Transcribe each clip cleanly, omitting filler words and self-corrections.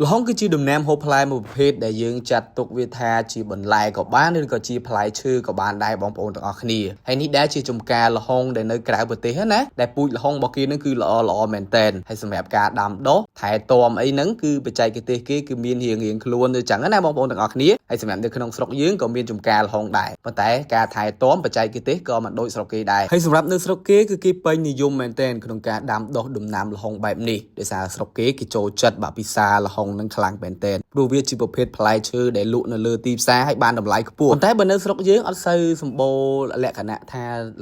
ល្ហុងគឺជាដំណាំហូបផ្លែមួយប្រភេទដែលយើងចាត់ទុកវាថាជាបន្លែក៏បានឬក៏ជាផ្លែឈើក៏បានដែរបងប្អូនទាំងអស់គ្នាហើយនេះដែរជាចំការល្ហុងដែលនៅក្រៅប្រទេសណាដែលពូជល្ហុងរបស់គេនឹងគឺល្អល្អមែនតែនហើយសម្រាប់ការដាំដុះថែទាំអីហ្នឹងគឺបច្ចេកទេសគេគឺមានរៀងរៀងខ្លួនទៅចឹងណាបងប្អូនទាំងអស់គ្នាហើយសម្រាប់នៅក្នុងស្រុកយើងក៏មានចំការល្ហុងដែរប៉ុន្តែការថែទាំបច្ចេកទេសក៏មិនដូចស្រុកគេដែរហើយសម្រាប់នៅស្រុកគេគឺគេពេញនិយមមែនតែនក្នុងការដាំដុះដំណាំល្ហុងបែបនេះដោយសារស្រុកគេគេចូលចិត្តបាក់ពិសាល្ហុងនឹងខ្លាំងមែនតែនព្រោះវាជាប្រភេទផ្លែឈើដែលលក់នៅលើទីផ្សារហើយបានតម្លៃខ្ពស់ប៉ុន្តែបើនៅស្រុកយើងអត់សូវសម្បូរលក្ខណៈថា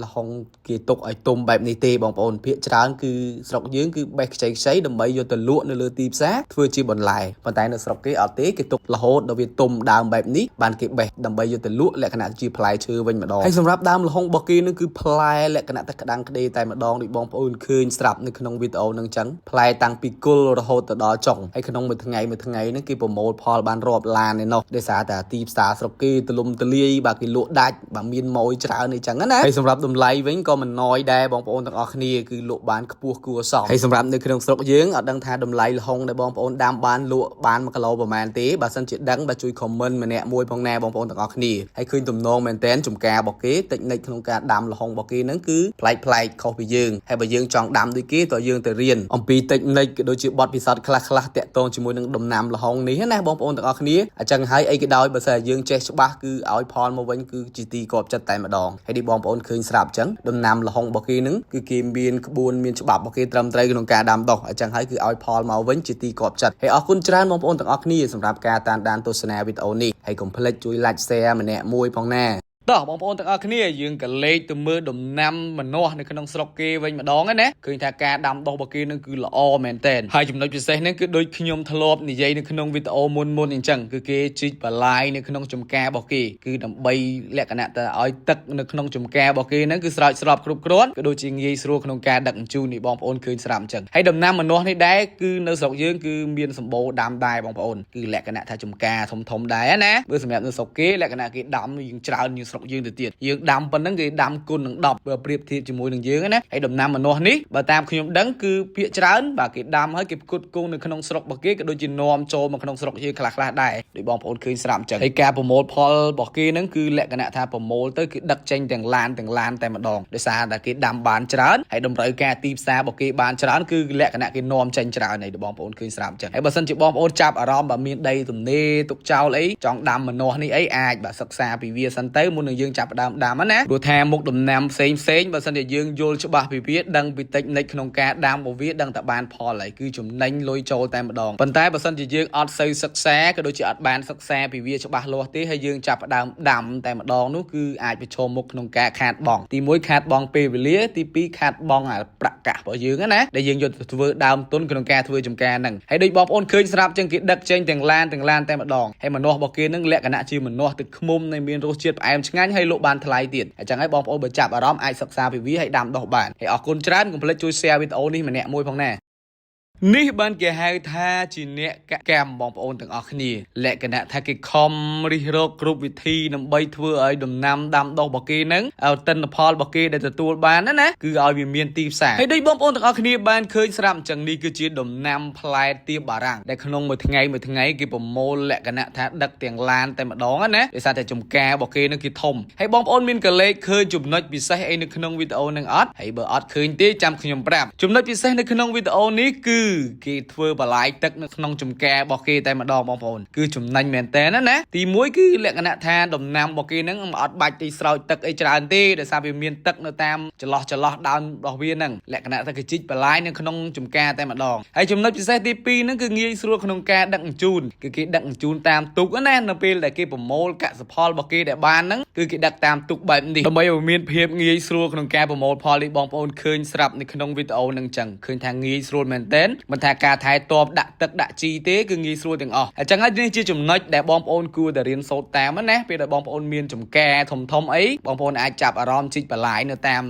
ល្ហុងគេទុកឲ្យទុំបែបនេះទេបងប្អូនភាគច្រើនគឺស្រុកយើងគឺបេះខ្ចីខ្ចីដើម្បីយកទៅលក់នៅលើទីផ្សារធ្វើជាបន្លែប៉ុន្តែនៅស្រុកគេអត់ទេគេទុករហូតដល់វាទុំដើមបែបនេះបានគេបេះដើម្បីយកទៅលក់លក្ខណៈជាផ្លែឈើវិញម្ដងហើយសម្រាប់ដើមល្ហុងរបស់គេនឹងគឺផ្លែលក្ខណៈតែក្តាំងក្តីតែម្ដងដូចបងប្អូនឃើញស្រាប់នៅក្នុងវីដេអូនឹងចឹងផ្លែតាំងពីគល់រហូតទៅដល់ចុងហើយក្នុងមួយថ្ងៃមួយថ្ងៃហ្នឹងគេប្រមូលផលបានរាប់ឡានឯណោះដោយសារតែទីផ្សារស្រុកគេទលំទលាយបាទគេលក់ដាច់បាទមានម៉ួយច្រើនអីចឹងណាហើយសម្រាប់តម្លៃវិញក៏មិនណយដែរបងប្អូនទាំងអស់គ្នាគឺលក់បានខ្ពស់គួរសមហើយសម្រាប់នៅក្នុងស្រុកយើងអត់ដឹងថាតម្លៃល្ហុងដែលបងប្អូនដាំបានលក់បាន1គីឡូប្រហែលទេបើសិនជាដឹងបាទជួយ comment ម្នាក់មួយផងណាបងប្អូនទាំងអស់គ្នាហើយឃើញទំនងមែនតែនចំការរបស់គេតិចនិចក្នុងការដាំល្ហុងរបស់គេហ្នឹងគឺប្លែកប្លែកខុសពីយើងហើយបើយើងចង់ដាំដូចគេតើយើងទៅរៀនអំពីតិចនិចក៏ដូចជាបទពិសោធន៍ខ្លះខ្លះតាក់ទងជាមួយនឹងដំណាំល្ហុងនេះណាបងប្អូនទាំងអស់គ្នាអញ្ចឹងហើយអីក៏ដោយបើសិនជាយើងចេះច្បាស់គឺឲ្យផលមកវិញគឺជាទីគាប់ចិត្តតែម្ដងហើយនេះបងប្អូនឃើញស្រាប់អញ្ចឹងដំណាំល្ហុងរបស់គេហ្នឹងគឺគេមានក្បួនមានច្បាប់របស់គេត្រឹមត្រូវក្នុងការដាំដុះអញ្ចឹងហើយគឺឲ្យផលមកវិញជាទីគាប់ចិត្តហើយអរគុណច្រើនបងប្អូនទាំងអស់គ្នាសម្រាប់ការតាមដានទស្សនាវីដេអូនេះហើយកុំភ្លេចជួយ like share ម្នាក់មួយផងណាតោះបងប្អូនទាំងអស់គ្នាយើងក៏លេខទៅមើលដំណាំម្នាស់នៅក្នុងស្រុកគេវិញម្ដងណាឃើញថាការដាំដុះរបស់គេនឹងគឺល្អមែនទែនហើយចំណុចពិសេសហ្នឹងគឺដូចខ្ញុំធ្លាប់និយាយនៅក្នុងវីដេអូមុនមុនអញ្ចឹងគឺគេជីកបន្លាយនៅក្នុងចំការរបស់គេគឺដើម្បីលក្ខណៈទៅឲ្យទឹកនៅក្នុងចំការរបស់គេហ្នឹងគឺស្រោចស្រពគ្រប់គ្រាន់ក៏ដូចជាងាយស្រួលក្នុងការដឹកជញ្ជូននេះបងប្អូនឃើញស្រាប់អញ្ចឹងហើយដំណាំម្នាស់នេះដែរគឺនៅស្រុកយើងគឺមានសម្បូរដាំដែរបងប្អូនគឺលក្ខណៈថាចំការធំធំដែរណាបើសម្រាប់នៅស្រុកគេលក្ខណៈគេដាំយើងច្រើនជាងស្រុកយើងទៅទៀតយើងដាំប៉ុណ្ណឹងគេដាំគុណនឹង10បើប្រៀបធៀបជាមួយនឹងយើងណាហើយដំណាំម្នាស់នេះបើតាមខ្ញុំដឹងគឺភាគច្រើនបាទគេដាំហើយគេផ្គត់ផ្គង់នៅក្នុងស្រុករបស់គេក៏ដូចជានាំចូលមកក្នុងស្រុកយើងខ្លះៗដែរដូចបងប្អូនឃើញស្រាប់អញ្ចឹងហើយការប្រមូលផលរបស់គេហ្នឹងគឺលក្ខណៈថាប្រមូលទៅគឺដឹកចេញទាំងឡានទាំងឡានតែម្ដងដោយសារតែគេដាំបានច្រើនហើយតម្រូវការទីផ្សាររបស់គេបានច្រើនគឺលក្ខណៈគេនាំចេញច្រើនហើយបងប្អូនឃើញស្រាប់អញ្ចឹងហើយបើសិនជាបងប្អូនចាប់អារម្មណ៍បើមានដីទំនេរទុកចោលអីចង់ដាំម្នាស់នេះអីអាចបាទសិក្សាពីវាសិនទៅមុននឹងយើងចាប់ផ្ដើមដាំណាព្រោះថាមុខដំណាំផ្សេងផ្សេងបើសិនជាយើងយល់ច្បាស់ពីវាដឹងពីតិចនិចក្នុងការដាំរបស់វាដឹងតែបានផលហើយគឺចំណេញលុយចូលតែម្ដងប៉ុន្តែបើសិនជាយើងអត់សូវសិក្សាក៏ដូចជាអត់បានសិក្សាពីវាច្បាស់លាស់ទេហើយយើងចាប់ផ្ដើមដាំតែម្ដងនោះគឺអាចប្រឈមមុខក្នុងការខាតបង់ទី1ខាតបង់ពេលវេលាទី2ខាតបង់អាប្រាក់កាសរបស់យើងណាដែលយើងយកទៅធ្វើដើមទុនក្នុងការធ្វើចំការហ្នឹងហើយដូចបងប្អូនឃើញស្រាប់ចឹងគេដឹកចេញទាំងឡានទាំងឡានតែម្ដងហើយម្នាស់របស់គេហ្នឹងលក្ខណៈជាម្នាស់ទឹកឃ្មុំនៃមានរសជាតិផ្អែមឆ្ងាញ់ហើយលក់បានថ្លៃទៀតអញ្ចឹងហើយបងប្អូនបើចាប់អារម្មណ៍អាចសិក្សាពីវាហើយដាំដុះបានហើយអរគុណច្រើនកុំភ្លេចជួយ share វីដេអូនេះម្នាក់មួយផងណានេះបានគេហៅថាជាអ្នកកកម្មបងប្អូនទាំងអស់គ្នាលក្ខណៈថាគេខំរិះរកគ្រប់វិធីដើម្បីធ្វើឲ្យដំណាំដាំដុះរបស់គេហ្នឹងឲ្យទិន្នផលរបស់គេដែលទទួលបានណាណាគឺឲ្យវាមានទីផ្សារហើយដូចបងប្អូនទាំងអស់គ្នាបានឃើញស្រាប់អញ្ចឹងនេះគឺជាដំណាំផ្លែទៀបបារាំងដែលក្នុងមួយថ្ងៃមួយថ្ងៃគេប្រមូលលក្ខណៈថាដឹកទាំងឡានតែម្ដងណាដោយសារតែចំការរបស់គេនឹងគេធំហើយបងប្អូនមានកលេចឃើញចំណុចពិសេសអីនៅក្នុងវីដេអូនឹងអត់ហើយបើអត់ឃើញទេចាំខ្ញុំប្រាប់ចំណុចពិសេសនៅក្នុងវីដេអូនេះគឺគេធ្វើបន្លាយទឹកនៅក្នុងចំការរបស់គេតែម្ដងបងប្អូនគឺចំណេញមែនតើណាណាទី1គឺលក្ខណៈថាដំណាំរបស់គេហ្នឹងអត់បាច់ទីស្រោចទឹកអីច្រើនទេដោយសារវាមានទឹកនៅតាមចន្លោះចន្លោះដើមរបស់វាហ្នឹងលក្ខណៈថាគេជីកបន្លាយនៅក្នុងចំការតែម្ដងហើយចំណុចពិសេសទី2ហ្នឹងគឺងាយស្រួលក្នុងការដឹកជញ្ជូនគឺគេដឹកជញ្ជូនតាមទូកណានៅពេលដែលគេប្រមូលកសិផលរបស់គេដែលបានហ្នឹងគឺគេដឹកតាមទូកបែបនេះដើម្បីឲ្យមានភាពងាយស្រួលក្នុងការប្រមូលផលនេះបងប្អូនឃើញស្រាប់នៅក្នុងវីដេអូហ្នឹងចឹងឃើញថាងាយស្រួលមែនទែនមិនថាការថែទាំដាក់ទឹកដាក់ជីទេគឺងាយស្រួលទាំងអស់អញ្ចឹងហើយនេះជាចំណុចដែលបងប្អូនគួរតែរៀនសូត្រតាមណាពេលដែលបងប្អូនមានចំការធំធំអីបងប្អូនអាចចាប់អារម្មណ៍ជីកបន្លាយនៅតា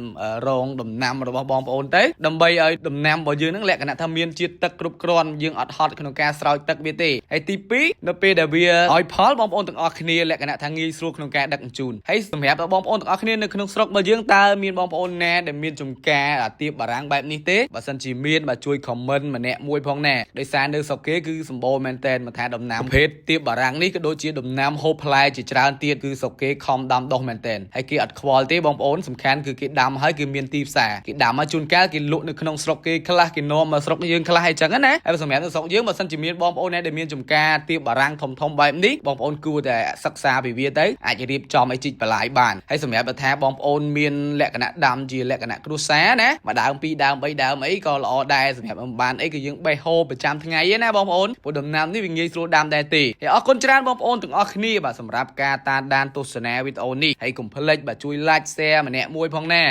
មរងដំណាំរបស់បងប្អូនទៅដើម្បីឲ្យដំណាំរបស់យើងហ្នឹងលក្ខណៈថាមានជាតិទឹកគ្រប់គ្រាន់យើងអត់ហត់ក្នុងការស្រោចទឹកវាទេហើយទី2នៅពេលដែលវាឲ្យផលបងប្អូនទាំងអស់គ្នាលក្ខណៈថាងាយស្រួលក្នុងការដឹកជញ្ជូនហើយសម្រាប់បងប្អូនទាំងអស់គ្នានៅក្នុងស្រុករបស់យើងតើមានបងប្អូនណាដែលមានចំការអាទៀបបារាំងបែបនេះទេបើសិនជាមានបាទជួយ comment ម្ ម្នាក់មួយផងណាដោយសារនៅស្រុកគេគឺសម្បូរមែនតែនមិនថាដំណាំប្រភេទទៀបបារាំងនេះក៏ដូចជាដំណាំហូបផ្លែជាច្រើនទៀតគឺស្រុកគេខំដាំដុះមែនតែនហើយគេអត់ខ្វល់ទេបងប្អូនសំខាន់គឺគេដាំហើយគឺមានទីផ្សារគេដាំហើយជួនកាលគេលក់នៅក្នុងស្រុកគេខ្លះគេនាំមកស្រុកយើងខ្លះអីចឹងណាហើយសម្រាប់នៅស្រុកយើងបើសិនជាមានបងប្អូនណាដែលមានចំការទៀបបារាំងធំធំបែបនេះបងប្អូនគួរតែសិក្សាពីវាទៅអាចរៀបចំឲ្យជីកបន្លាយបានហើយសម្រាប់បើថាបងប្អូនមានលក្ខណៈដាំជាលក្ខណៈគ្រួសារណាមួយដើមពីរដើមបីដើមអីក៏ល្អដែរសម្រាប់បានអីក៏យើងបេះហូបប្រចាំថ្ងៃណាបងប្អូនព្រោះដំណាំនេះវាងាយស្រួលដាំដែរទេហើយអរគុណច្រើនបងប្អូនទាំងអស់គ្នាបាទសម្រាប់ការតាមដានទស្សនាវីដេអូនេះហើយកុំភ្លេចបាទជួយ like share ម្នាក់មួយផងណា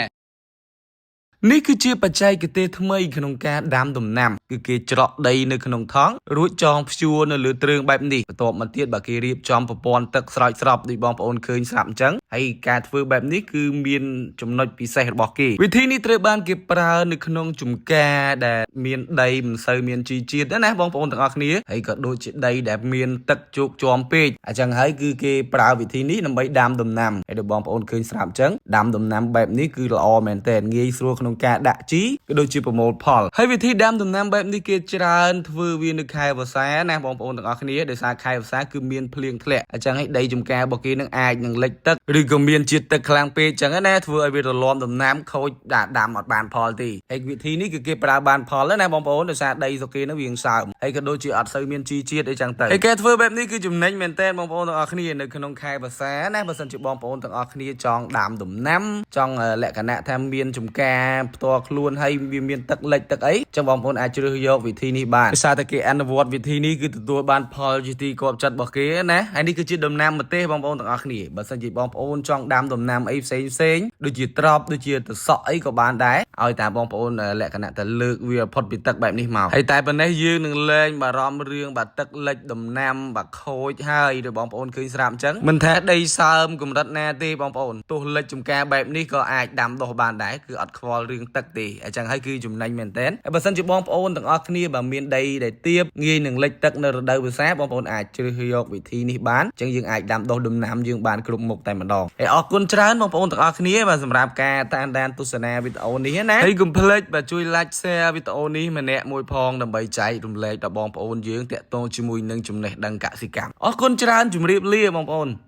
នេះគឺជាបច្ចេកទេសថ្មីក្នុងការដាំដំណាំគឺគេច្រកដីនៅក្នុងថង់រួចចងព្យួរនៅលើទ្រើងបែបនេះបន្ទាប់មកទៀតបើគេរៀបចំប្រព័ន្ធទឹកស្រោចស្រពដូចបងប្អូនឃើញស្រាប់អញ្ចឹងហើយការធ្វើបែបនេះគឺមានចំណុចពិសេសរបស់គេវិធីនេះត្រូវបានគេប្រើនៅក្នុងចំការដែលមានដីមិនសូវមានជីជាតិណាបងប្អូនទាំងអស់គ្នាហើយក៏ដូចជាដីដែលមានទឹកជោកជាំពេកអញ្ចឹងហើយគឺគេប្រើវិធីនេះដើម្បីដាំដំណាំហើយដូចបងប្អូនឃើញស្រាប់អញ្ចឹងដាំដំណាំបែបនេះគឺល្អមែនទែនងាយស្រួលក្នុងការដាក់ជីក៏ដូចជាប្រមូលផលហើយវិធីដាំដំណាំបែបនេះគេច្រើនធ្វើវានៅខែវស្សាណាបងប្អូនទាំងអស់គ្នាដោយសារខែវស្សាគឺមានភ្លៀងធ្លាក់អញ្ចឹងហើយដីចំការរបស់គេនឹងអាចនឹងលិចទឹកឬក៏មានជាតិទឹកខ្លាំងពេកអញ្ចឹងណាធ្វើឲ្យវារលាំដំណាំខូចដាក់ដាំអត់បានផលទេហើយវិធីនេះគឺគេប្រើបានផលណាបងប្អូនដោយសារដីស្រុកគេនឹងវាសើមហើយក៏ដូចជាអត់សូវមានជីជាតិអីចឹងទៅហើយគេធ្វើបែបនេះគឺចំណេញមែនតើបងប្អូនទាំងអស់គ្នានៅក្នុងខែវស្សាណាបើសិនជាបងប្អូនទាំងអស់គ្នាចង់ដាំដំណាំចង់លក្ខណៈថាមានចំការផ្ទាល់ខ្លួនហើយវាមានទឹកលិចទឹកអីចឹងបងប្អូនអាចជ្រើសយកវិធីនេះបានដោយសារតែគេអនុវត្តវិធីនេះគឺទទួលបានផលជាទីគាប់ចិត្តរបស់គេណាហើយនេះគឺជាដំណាំម្ទេសបងប្អូនទាំងអស់គ្នាបើសិនជាបងប្អូនចង់ដាំដំណាំអីផ្សេងផ្សេងដូចជាត្រប់ដូចជាត្រសក់អីក៏បានដែរឲ្យតែបងប្អូនលក្ខណៈតែលើកវាផុតពីទឹកបែបនេះមកហើយតែប៉ុណ្ណេះយើងនឹងលែងបារម្ភរឿងបាទឹកលិចដំណាំបាខូចហើយដោយបងប្អូនឃើញស្រាប់អញ្ចឹងមិនថាដីសើមកម្រិតណាទេបងប្អូនទោះលិចចំការបែបនេះក៏អាចដាំដុះបានដែរគឺអត់ខ្វល់រឿងទឹកទេអញ្ចឹងហើយគឺចំណេញមែនតើហើយបើសិនជាបងប្អូនទាំងអស់គ្នាបើមានដីដែលទាបងាយនឹងលិចទឹកនៅរដូវវស្សាបងប្អូនអាចជ្រើសយកវិធីនេះបានអញ្ចឹងយើងអាចដាំដុះដំណាំយើងបានគ្រប់មុខតែម្ដងហើយអរគុណច្រើនបងប្អូនទាំងអស់គ្នាបាទសម្រាប់ការតាមដានទស្សនាវីដេអូនេះណាហើយកុំភ្លេចបាទជួយ like share វីដេអូនេះម្នាក់មួយផងដើម្បីចែករំលែកដល់បងប្អូនយើងតាក់ទងជាមួយនឹងចំណេះដឹងកសិកម្មអរគុណច្រើនជម្រាបលាបងប្អូន។